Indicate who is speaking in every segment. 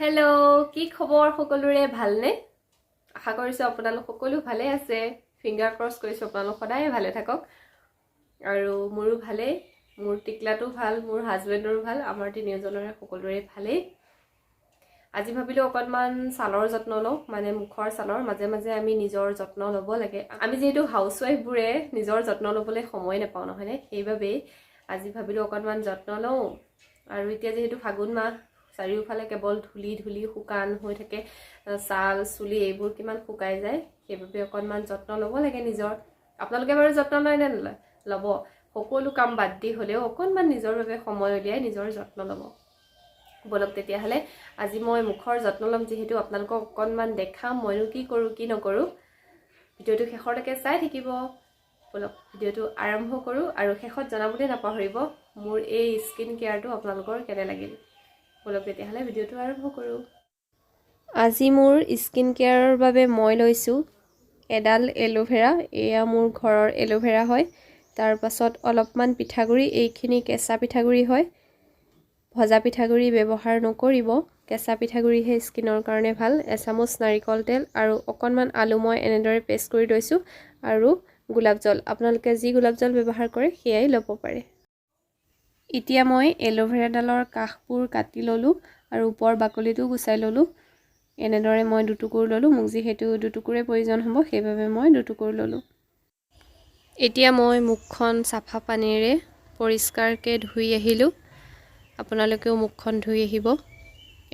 Speaker 1: Hello', কি খবৰ সকলোৰে? ভালনে? আশা কৰিছোঁ আপোনালোক সকলো ভালে আছে। ফিংগাৰ ক্ৰছ কৰিছোঁ আপোনালোক সদায় ভালে থাকক। আৰু মোৰো ভালেই, মোৰ টিকলাটো ভাল, মোৰ হাজবেণ্ডৰো ভাল, আমাৰ তিনিওজনৰে সকলোৰে ভালেই। আজি ভাবিলোঁ অকণমান ছালৰ যত্ন লওঁ, মানে মুখৰ ছালৰ। মাজে মাজে আমি নিজৰ যত্ন ল'ব লাগে। আমি যিহেতু হাউচৱাইফবোৰে নিজৰ যত্ন ল'বলৈ সময় নাপাওঁ, নহয়নে? সেইবাবেই আজি ভাবিলোঁ অকণমান যত্ন লওঁ। আৰু এতিয়া যিহেতু ফাগুন মাহ, চাৰিওফালে কেৱল ধূলি ধূলি শুকান হৈ থাকে, ছাল চুলি এইবোৰ কিমান শুকাই যায়, সেইবাবে অকণমান যত্ন ল'ব লাগে নিজৰ। আপোনালোকে বাৰু যত্ন লয় নে নলয়? ল'ব। সকলো কাম বাদ দি হ'লেও অকণমান নিজৰ বাবে সময় উলিয়াই নিজৰ যত্ন ল'ব। ব'লক তেতিয়াহ'লে আজি মই মুখৰ যত্ন ল'ম, যিহেতু আপোনালোকক অকণমান দেখাম মইনো কি কৰোঁ কি নকৰোঁ। ভিডিঅ'টো শেষলৈকে চাই থাকিব। ব'লক ভিডিঅ'টো আৰম্ভ কৰোঁ। আৰু শেষত জনাবলৈ নাপাহৰিব মোৰ এই স্কিন কেয়াৰটো আপোনালোকৰ কেনে লাগিল। ব'লক তেতিয়াহ'লে ভিডিঅ'টো আৰম্ভ কৰোঁ। আজি মোৰ স্কিন কেয়াৰৰ বাবে মই লৈছোঁ এডাল এল'ভেৰা, এয়া মোৰ ঘৰৰ এল'ভেৰা হয়। তাৰপাছত অলপমান পিঠাগুড়ি, এইখিনি কেঁচা পিঠাগুড়ি হয়, ভজা পিঠাগুড়ি ব্যৱহাৰ নকৰিব, কেঁচা পিঠাগুড়িহে স্কিনৰ কাৰণে ভাল। এচামুচ নাৰিকল তেল আৰু অকণমান আলু মই এনেদৰে পেষ্ট কৰি লৈছোঁ আৰু গোলাপ জল, আপোনালোকে যি গোলাপ জল ব্যৱহাৰ কৰে সেয়াই ল'ব পাৰে। এতিয়া মই এল'ভেৰাডালৰ কাষবোৰ কাটি ল'লোঁ আৰু ওপৰ বাকলিটো গুচাই ল'লোঁ। এনেদৰে মই দুটুকুৰ ল'লোঁ, মোক যিহেতু দুটুকুৰে প্ৰয়োজন হ'ব সেইবাবে মই দুটুকুৰ ল'লোঁ। এতিয়া মই মুখখন চাফা পানীৰে পৰিষ্কাৰকৈ ধুই আহিলোঁ। আপোনালোকেও মুখখন ধুই আহিব।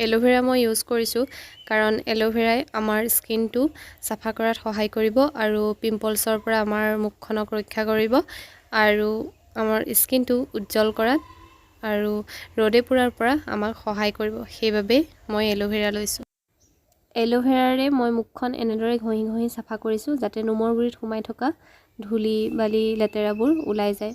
Speaker 1: এল'ভেৰা মই ইউজ কৰিছোঁ কাৰণ এল'ভেৰাই আমাৰ স্কিনটো চাফা কৰাত সহায় কৰিব আৰু পিম্পলছৰ পৰা আমাৰ মুখখনক ৰক্ষা কৰিব আৰু আমাৰ স্কিনটো উজ্জ্বল কৰাত আৰু ৰ'দে পোৰাৰ পৰা আমাক সহায় কৰিব। সেইবাবে মই এল'ভেৰা লৈছোঁ। এল'ভেৰাৰে মই মুখখন এনেদৰে ঘঁহি ঘঁহি চাফা কৰিছোঁ যাতে নোমৰ গুৰিত সোমাই থকা ধূলি বালি লেতেৰাবোৰ ওলাই যায়।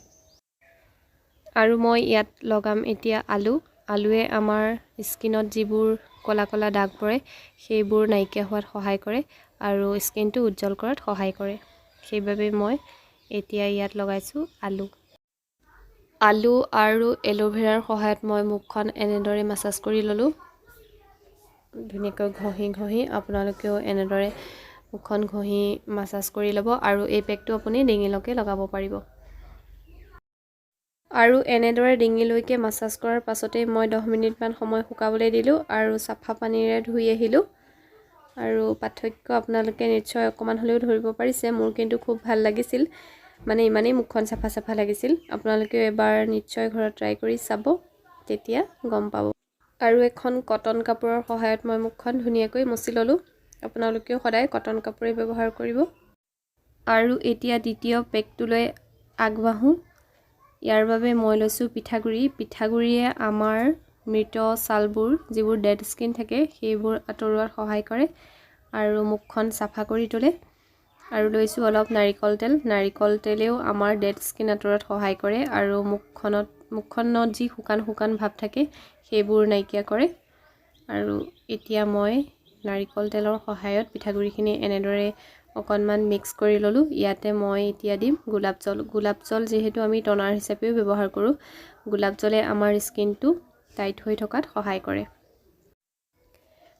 Speaker 1: আৰু মই ইয়াত লগাম এতিয়া আলু। আলুৱে আমাৰ স্কিনত যিবোৰ ক'লা ক'লা দাগ পৰে সেইবোৰ নাইকিয়া হোৱাত সহায় কৰে আৰু স্কিনটো উজ্জ্বল কৰাত সহায় কৰে। সেইবাবে মই এতিয়া ইয়াত লগাইছোঁ আলু। আলু আৰু এল'ভেৰাৰ সহায়ত মই মুখখন এনেদৰে মাছাজ কৰি ল'লোঁ, ধুনীয়াকৈ ঘঁহি ঘঁহি। আপোনালোকেও এনেদৰে মুখখন ঘঁহি মাছাজ কৰি ল'ব আৰু এই পেকটো আপুনি ডিঙিলৈকে লগাব পাৰিব। আৰু এনেদৰে ডিঙিলৈকে মাছাজ কৰাৰ পাছতেই মই 10 মিনিটমান সময় শুকাবলৈ দিলোঁ আৰু চাফা পানীৰে ধুই আহিলোঁ। আৰু পাৰ্থক্য আপোনালোকে নিশ্চয় অকণমান হ'লেও ধৰিব পাৰিছে। মোৰ কিন্তু খুব ভাল লাগিছিল, মানে ইমানেই মুখখন চাফা চাফা লাগিছিল। আপোনালোকেও এবাৰ নিশ্চয় ঘৰত ট্ৰাই কৰি চাব, তেতিয়া গম পাব। আৰু এখন কটন কাপোৰৰ সহায়ত মই মুখখন ধুনীয়াকৈ মচি ল'লোঁ। আপোনালোকেও সদায় কটন কাপোৰেই ব্যৱহাৰ কৰিব। আৰু এতিয়া দ্বিতীয় পেকটোলৈ আগবাঢ়োঁ। ইয়াৰ বাবে মই লৈছোঁ পিঠাগুড়ি। পিঠাগুড়িয়ে আমাৰ মৃত ছালবোৰ, যিবোৰ ডেড স্কিন থাকে, সেইবোৰ আঁতৰোৱাত সহায় কৰে আৰু মুখখন চাফা কৰি তোলে। আৰু লৈছোঁ অলপ নাৰিকল তেল। নাৰিকল তেলেও আমাৰ ডেড স্কিন আঁতৰোৱাত সহায় কৰে আৰু মুখখনত যি শুকান শুকান ভাৱ থাকে সেইবোৰ নাইকিয়া কৰে। আৰু এতিয়া মই নাৰিকল তেলৰ সহায়ত পিঠাগুড়িখিনি এনেদৰে অকণমান মিক্স কৰি ল'লোঁ। ইয়াতে মই এতিয়া দিম গোলাপ জল। গোলাপ জল যিহেতু আমি টনাৰ হিচাপেও ব্যৱহাৰ কৰোঁ, গোলাপ জলে আমাৰ স্কিনটো টাইট হৈ থকাত সহায় কৰে।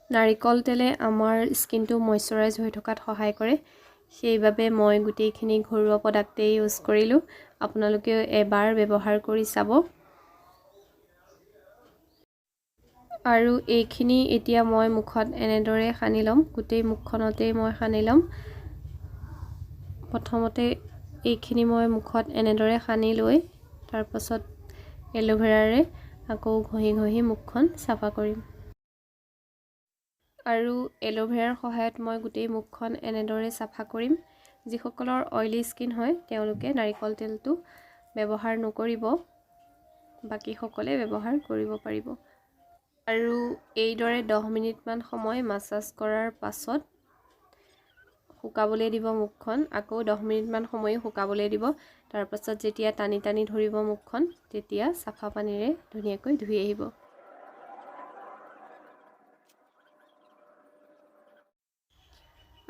Speaker 1: নাৰিকল তেলে আমাৰ স্কিনটো মইশ্চাৰাইজ হৈ থকাত সহায় কৰে। সেইবাবে মই গোটেইখিনি ঘৰুৱা প্ৰডাক্টেই ইউজ কৰিলোঁ। আপোনালোকেও এবাৰ ব্যৱহাৰ কৰি চাব। আৰু এইখিনি এতিয়া মই মুখত এনেদৰে সানি ল'ম, গোটেই মুখখনতেই মই সানি ল'ম। প্ৰথমতে এইখিনি মই মুখত এনেদৰে সানি লৈ তাৰপাছত এল'ভেৰাৰে আকৌ ঘঁহি ঘঁহি মুখখন চাফা কৰিম। আৰু এল'ভেৰাৰ সহায়ত মই গোটেই মুখখন এনেদৰে চাফা কৰিম। যিসকলৰ অইলী স্কিন হয় তেওঁলোকে নাৰিকল তেলটো ব্যৱহাৰ নকৰিব, বাকীসকলে ব্যৱহাৰ কৰিব পাৰিব। আৰু এইদৰে 10 মিনিটমান সময় মাছাজ কৰাৰ পাছত শুকাবলৈ দিব মুখখন। আকৌ 10 মিনিটমান সময়ো শুকাবলৈ দিব। তাৰপাছত যেতিয়া টানি টানি ধৰিব মুখখন, তেতিয়া চাফা পানীৰে ধুনীয়াকৈ ধুই আহিব।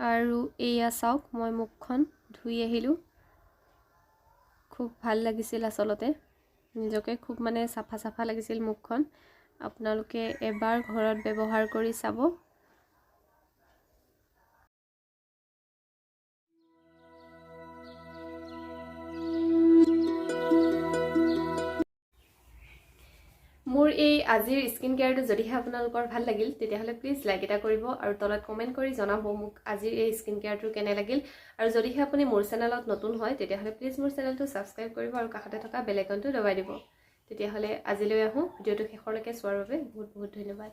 Speaker 1: আৰু এয়া চাওক, মই মুখখন ধুই আহিলোঁ। খুব ভাল লাগিছিল আচলতে নিজকে, খুব মানে চাফা চাফা লাগিছিল মুখখন। আপোনালোকে এবাৰ ঘৰত ব্যৱহাৰ কৰি চাব। মোৰ এই আজিৰ স্কিন কেয়াৰটো যদিহে আপোনালোকৰ ভাল লাগিল, তেতিয়াহ'লে প্লিজ লাইক এটা কৰিব আৰু তলত কমেণ্ট কৰি জনাব মোক আজিৰ এই স্কিন কেয়াৰটো কেনে লাগিল। আৰু যদিহে আপুনি মোৰ চেনেলত নতুন হয়, তেতিয়াহ'লে প্লিজ মোৰ চেনেলটো ছাবস্ক্ৰাইব কৰিব আৰু কাষতে থকা বেল আইকনটো দবাই দিব। তেতিয়াহ'লে আজিলৈ আহোঁ। ভিডিঅ'টো শেষলৈকে চোৱাৰ বাবে বহুত বহুত ধন্যবাদ।